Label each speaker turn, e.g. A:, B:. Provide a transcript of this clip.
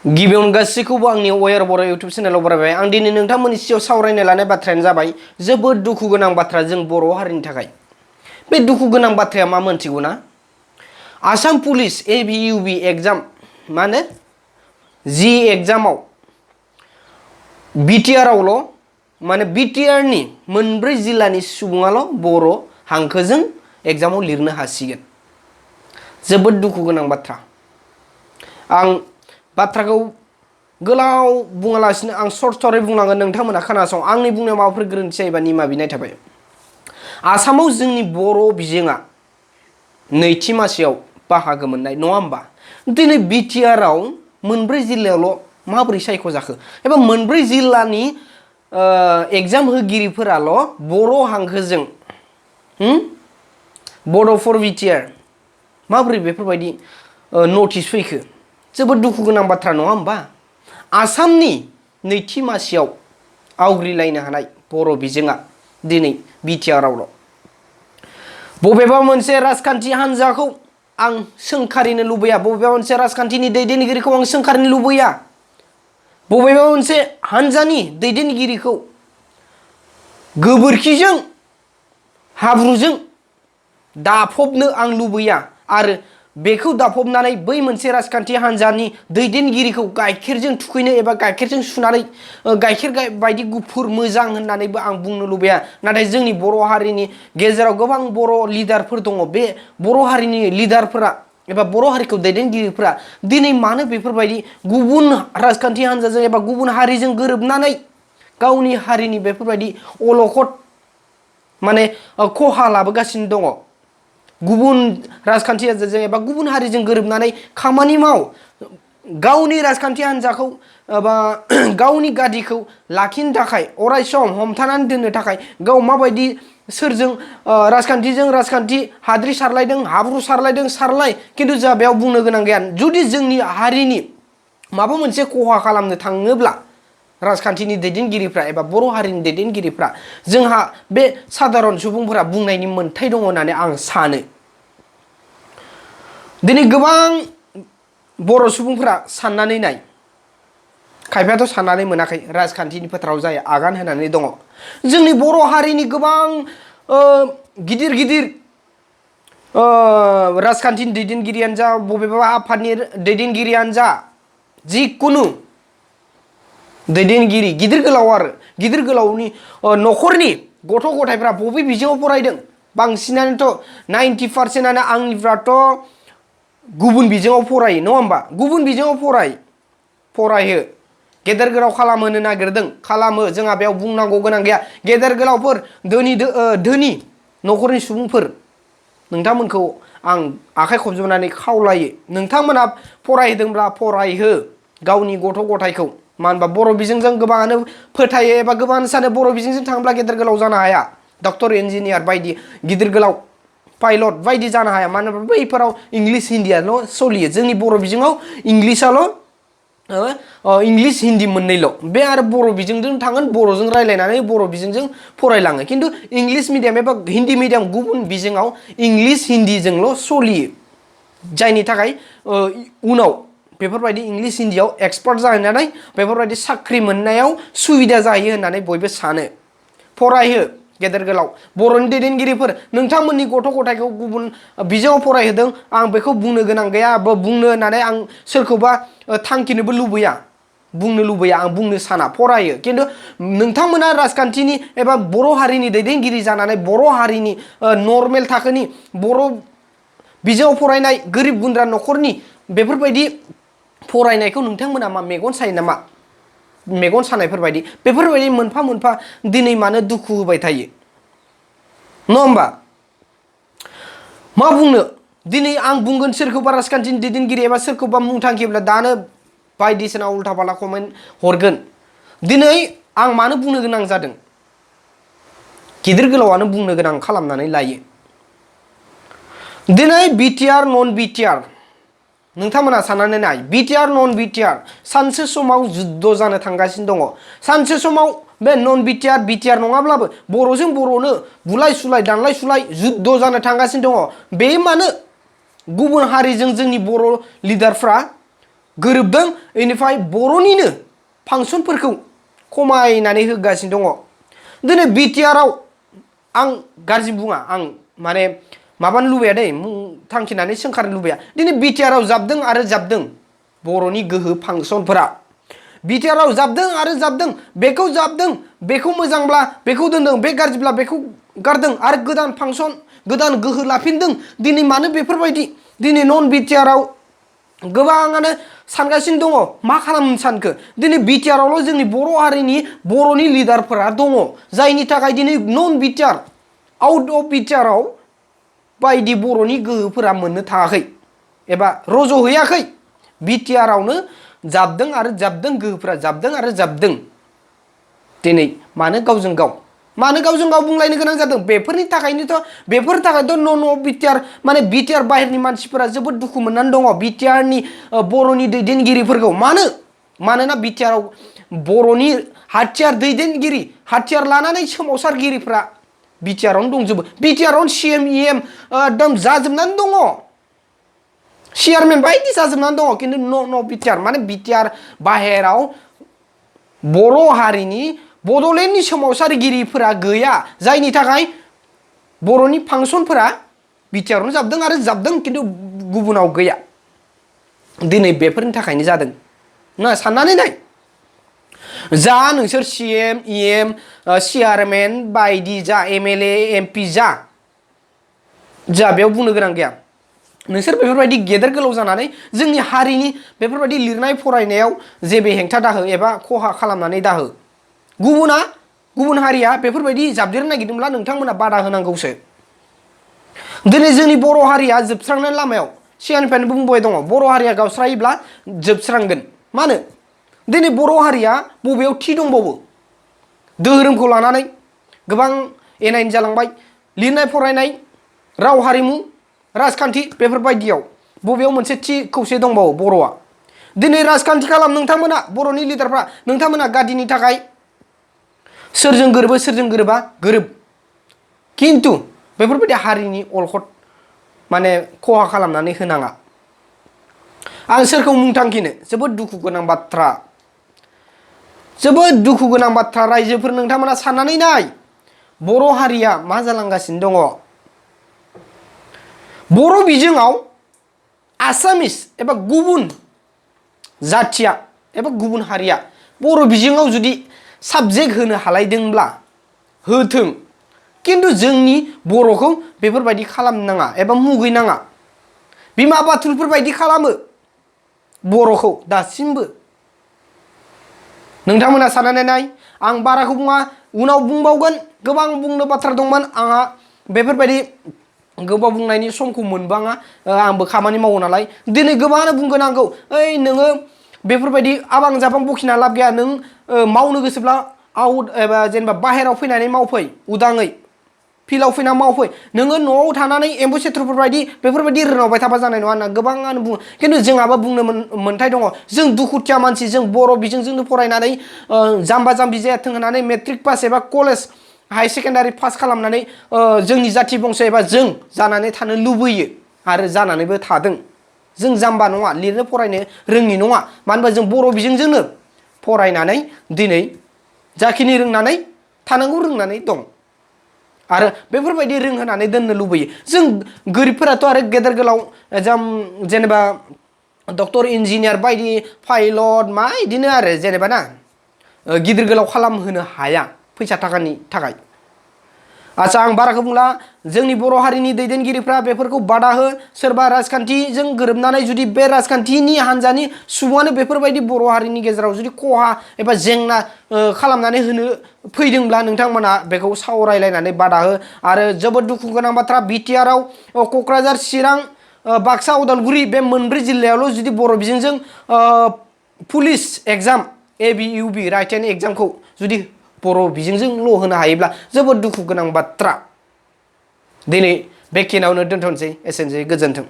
A: गिबियावनो गासैखौबो आंनि वेयार बर' इउटुब चेनेलाव बरायबाय। आं दिनै नोंथांमोननि सिगाङाव सावरायनो लानाय बाथ्रायानो जाबाय जोबोद दुखु गोनां बाथ्रा जों बर' हारिनि थाखाय। बे दुखु गोनां बाथ्राया मा मोनथिगौ ना? आसाम पुलिस ABUB एग्जाम माने जि एग्जामाव BTR आवल' माने BTR नि मोनब्रै जिल्लानि सुबुङाल' बर' हांखोजों एग्जामाव लिरनो हासिगोन। जोबोद दुखु गोनां बाथ्रा। आं बाथ्राखौ गोलाव बुङालासिनो आं सर्टै बुंलांगोन, नोंथांमोना खोनासं। आंनि बुंनायाव माबाफोर गोरोन्थि जायोबा निमाहा बिनाय थाबाय। आसामाव जोंनि बर' बिजोङा नैथि मासियाव बाहागो मोननाय नङा होमबा? दिनै BTR आव मोनब्रै जिल्लायावल' माबोरै सायख'जाखो एबा मोनब्रै जिल्लानि एग्जाम होगिरिफोराल' बर' हांखोजों बड' फर BTR माबोरै बेफोरबायदि नटिस फैखो? जोबोद दुखु गोनां बाथ्रा नङा होमबा? आसामनि नैथि मासियाव आवग्रिलायनो हानाय बर' बिजोङा दिनै BTR आवल'। बबेबा मोनसे राजखान्थि हान्जाखौ आं सोंखारिनो लुबैया, बबेबा मोनसे राजखान्थिनि दैदेनगिरिखौ आं सोंखारिनो लुबैया, बबेबा मोनसे हान्जानि दैदेनगिरिखौ गोबोरखिजों हाब्रुजों दाफबनो आं लुबैया आरो बेखौ दाफबनानै बै मोनसे राजखान्थि हान्जानि दैदेनगिरिखौ गाइखेरजों थुखैनो एबा गाइखेरजों सुनानै गाइखेर बायदि गुफुर मोजां होननानैबो आं बुंनो लुबैया। नाथाय जोंनि बर' हारिनि गेजेराव गोबां बर' लिडारफोर दङ। बे बर' हारिनि लिडारफोरा एबा बर' हारिखौ दैदेनगिरिफोरा दिनै मानो बेफोरबायदि गुबुन राजखान्थि हान्जाजों एबा गुबुन हारिजों गोरोबनानै गावनि हारिनि बेफोरबायदि अलखद माने खहा लाबोगासिनो दङ? गुबुन राजखान्थि हान्जाजों एबा गुबुन हारिजों गोरोबनानै खामानि माव, गावनि राजखान्थि हान्जाखौ एबा गावनि गादिखौ लाखिनो थाखाय अराय सम हमथानानै दोननो थाखाय गाव माबायदि सोरजों राजखान्थिजों राजखान्थि हाद्रि सारलायदों, हाब्रु सारलायदों सारलाय, खिन्थु जोंहा बेयाव बुंनो गोनां गैया। जुदि जोंनि हारिनि माबा मोनसे खहा खालामनो थाङोब्ला राजखान्थिनि दैदेनगिरिफ्रा एबा बर' हारिनि दैदेनगिरिफ्रा, जोंहा बे सादारन सुबुंफोरा बुंनायनि मोन्थाय दङ होननानै आं सानो। दिनै गोबां बर' सुबुंफोरा साननानै नाय, खायफायाथ' साननानै मोनाखै, राजखान्थिनि फोथाराव जाय आगान होनानै दङ। जोंनि बर' हारिनि गोबां गिदिर गिदिर राजखान्थिनि दैदेनगिरियानो जा, बबेबा आफादनि दैदेनगिरियानो जा, जिखुनु दैदेनगिरि गिदिर गोलाव आरो गिदिर गोलावनि न'खरनि गथ' गथायफ्रा बबे बिजोङाव फरायदों? बांसिनानोथ' 90% आंनिफ्राथ' गुबुन बिजोङाव फरायो नङा होमबा? गुबुन बिजोङाव फरायो। गेदेर गोलाव खालामहोनो नागिरदों, खालामो, जोंहा बेयाव बुंनांगौ गोनां गैया। गेदेर गोलावफोर, धोनि न'खरनि सुबुंफोर, नोंथांमोनखौ आं आखाइ खबजबनानै खावलायो, नोंथांमोना फरायदोंब्ला फरायहो गावनि गथ' गथायखौ। मानो होनबा बर' बिजोंजों गोबाङानो फोथायो एबा गोबाङानो सानो बर' बिजोंजों थाङोब्ला गेदेर गोलाव जानो हाया, डक्टर इन्जिनियार बायदि गिदिर गोलाव पाइलट बायदि जानो हाया। मानो होनबा बैफोराव इंलिस हिन्दीयाल' सोलियो। जोंनि बर' बिजोङाव इंलिस हिन्दी मोननैल'। बे आरो बर' बिजोंजों थांगोन, बर'जों रायज्लायनानै बर' बिजोंजों फरायलाङो। खिन्थु इंलिस मिडियाम एबा हिन्दी मिडियाम गुबुन बिजोङाव इंलिस हिन्दीजोंल' सोलियो। जायनि थाखाय उनाव बेफोरबायदि इंलिस हिन्दीयाव एक्सपार्ट जाहैनानै बेफोरबायदि साख्रि मोननायाव सुबिदा जाहैयो होननानै बयबो सानो। फरायहो गेदेर गोलाव बर'नि दैदेनगिरिफोर, नोंथांमोननि गथ' गथायखौ गुबुन बिजोङाव फरायहोदों, आं बेखौ बुंनो गोनां गैया, बुंनो होननानै आं सोरखौबा थांखिनोबो लुबैया, बुंनो लुबैया, आं बुंनो साना। फरायो, खिन्थु नोंथांमोना राजखान्थिनि एबा बर' हारिनि दैदेनगिरि जानानै बर' हारिनि नर्मेल थाखोनि बर' बिजोङाव फरायनाय गोरिब गुन्द्रा न'खरनि बेफोरबायदि फरायनायखौ नोंथांमोना मा मेगन सायो नामा? मेगन सानायफोरबायदि बेफोरबायदि मोनफा मोनफा दिनै मानो दुखु होबाय थायो नङा होमबा? मा बुंनो? दिनै आं बुंगोन सोरखौबा राजखान्थिनि दैदेनगिरि एबा सोरखौबा मुं थांखियोब्ला दानो बायदिसिना उल्था फाल्था कमेन्ट हरगोन। दिनै आं मानो बुंनो गोनां जादों? गिदिर गोलावानो बुंनो गोनां खालामनानै लायो। दिनै BTR नन BTR नोंथांमोना साननानै नाय, BTR नन BTR सानसे समाव जुद्ध जानो थांगासिनो दङ। सानसे समाव बे नन BTR नङाब्लाबो बर'जों बर'नो बुलाय सुलाय दानलाय सुलाय जुद्ध जानो थांगासिनो दङ। बे मानो गुबुन हारिजों जोंनि बर' लिडारफ्रा गोरोबदों बेनिफ्राय बर'निनो फांसनफोरखौ खमायनानै होगासिनो दङ दिनै बिटिआरआव आं गाज्रि बुङा आं माने माबानो लुबैया दै थांखिनानै सोंखारनो लुबैया दिनै बिटिआरआव जाबदों आरो जाबदों बर'नि गोहो फांसनफोरा बिटिआरआव जाबदों आरो जाबदों बेखौ जाबदों बेखौ मोजांब्ला बेखौ दोनदों बे गाज्रिब्ला बेखौ गारदों आरो गोदान फांसन गोदान गोहो लाफिनदों दिनै मानो बेफोरबायदि दिनै नन बिटिआरआव गोबाङानो सानगासिनो दङ मा खालामनो सानखो दिनै बिटिआरआवल' जोंनि बर' हारिनि बर'नि लिडारफोरा दङ जायनि थाखाय दिनै नन बिटिआर आउट अफ बिटिआरआव बायदि बर'नि गोहोफोरा मोननो थाङाखै एबा रज'हैयाखै बिटिआरआवनो जाबदों आरो जाबदों गोहोफोरा जाबदों आरो जाबदों दिनै मानो गावजों गाव बुंलायनो गोनां जादों बेफोरनि थाखायथ' नन अफ बिटिआर माने बिटिआर बाहेरनि मानसिफोरा जोबोद दुखु मोननानै दङ बिटिआरनि बर'नि दैदेनगिरिफोरखौ मानोना बिटिआरआव बर'नि हाथियार दैदेनगिरि हाथियार लानानै सोमावसारगिरिफ्रा बिटिआरआवनो दंजोबो बिटिआरआवनो सिएम इएम एकदम जाजोबनानै दङ चेयारमेन बायदि जाजोबनानै दङ खिन्थु नन अफ बिटिआर माने बिटिआर बाहेराव बर' हारिनि बड'लेण्डनि सोमावसारगिरिफोरा गैया जायनि थाखाय बर'नि फांसनफोरा बिटिआरआवनो जाबदों आरो जाबदों खिन्थु गुबुनाव गैया दिनै बेफोरनि थाखायनो जादों ना साननानै नाय जा नोंसोर सिएम इएम चेयारमेन बायदि जा एमएलए एमपि जा बेयाव बुंनो गोनां गैया नोंसोर बेफोरबायदि गेदेर गोलाव जानानै जोंनि हारिनि बेफोरबायदि लिरनाय फरायनायाव जेबो हेंथा दाहो एबा खहा खालामनानै दाहो गुबुन हारिया बेफोरबायदि जाबदेरनो नागिरदोंब्ला नोंथांमोना बादा होनांगौसो दिनै जोंनि बर' हारिया जोबस्रांनायनि लामायाव सिगांनिफ्रायनो बुंबाय दङ बर' हारिया गावस्रायोब्ला जोबस्रांगोन मानो दिनै बर' हारिया बबेयाव थि दंबावो धोरोमखौ लानानै गोबां एनायनि जालांबाय लिरनाय फरायनाय राव हारिमु राजखान्थि बेफोरबायदियाव बबेयाव मोनसे थि खौसे दंबावो बर'आ दिनै राजखान्थि खालाम नोंथांमोना बर'नि लिडारफ्रा नोंथांमोना गादिनि थाखाय सोरजों गोरोबो सोरजों गोरोबा गोरोब खिन्थु बेफोरबायदि हारिनि अलखद माने खहा खालामनानै होनाङा आं सोरखौ मुं थांखिनो जोबोद दुखु गोनां बाथ्रा रायजोफोर नोंथांमोना साननानै नाय बर' हारिया मा जालांगासिनो दङ बर' बिजोङाव आसामिस एबा गुबुन जाथिया एबा गुबुन हारिया बर' बिजोङाव जुदि साबजेक्ट होनो हालायदोंब्ला होथों खिन्थु जोंनि बर'खौ बेफोरबायदि खालामनो नाङा एबा मुगैनाङा बिमा बाथुलफोर बायदि खालामो बर'खौ दासिमबो नोंथांमोना साननानै नाय आं बाराखौ बुङा उनाव बुंबावगोन गोबां बुंनो बाथ्रा दंमोन आंहा बेफोरबायदि गोबाव बुंनायनि समखौ मोनबाङा आंबो खामानि मावो नालाय दिनै गोबाङानो बुंगोन आंखौ ओइ नोङो बेफोरबायदि आबां जाबां बखिना लाब गैया नों मावनो गोसोब्ला आउट एबा जेनेबा बाहेराव फैनानै मावफै उदाङै फिल्डआव फैना मावफै नोङो न'आव थानानै एम्बु सेथ्रफोर बायदि बेफोरबायदि रोनावबाय थाबा जानाय नङा होनना गोबाङानो बुङो खिन्थु जोंहाबो बुंनो मोन्थाय दङ जों दुखुथिया मानसि जों बर' बिजोंजोंनो फरायनानै जाम्बा जाम्बि जायाथों होननानै मेट्रिक पास एबा कलेज हाई सेकेन्डारि पास खालामनानै जोंनि जाथि बंस एबा जों जानानै थानो लुबैयो आरो जानानैबो थादों जों जाम्बा नङा लिरनो फरायनो रोङि नङा मानो होनबा जों बर' बिजोंजोंनो फरायनानै दिनै जाखिनि रोंनानै थानांगौ रोंनानै दं आरो बेफोरबायदि रोंहोनानै दोननो लुबैयो जों गोरिबफोराथ' आरो गेदेर गोलाव जेनेबा डक्टर इन्जिनियार बायदि पाइलट मा बिदिनो आरो जेनेबा ना गिदिर गोलाव खालामहोनो हाया फैसा थाखानि थाखाय आच्छा आं बाराखौ बुंला जोंनि बर' हारिनि दैदेनगिरिफ्रा बेफोरखौ बादा हो सोरबा राजखान्थिजों गोरोबनानै जुदि बे राजखान्थिनि हान्जानि सुबुङानो बेफोरबायदि बर' हारिनि गेजेराव जुदि खहा एबा जेंना खालामनानै होनो फैदोंब्ला नोंथांमोना बेखौ सावरायलायनानै बादा हो आरो जोबोद दुखु गोनां बाथ्रा बिटिआरआव क'क्राझार चिरां बाक्सा उदालगुरि बे मोनब्रै जिल्लायावल' जुदि बर' बिजोंजों पुलिस एग्जाम ABUB राइटेन एग्जामखौ जुदि बर' बिजोंजोंल' होनो हायोब्ला जोबोद दुखु गोनां बाथ्रा दिनै बेखिनियावनो दोनथ'नोसै एसेनोसै गोजोन्थों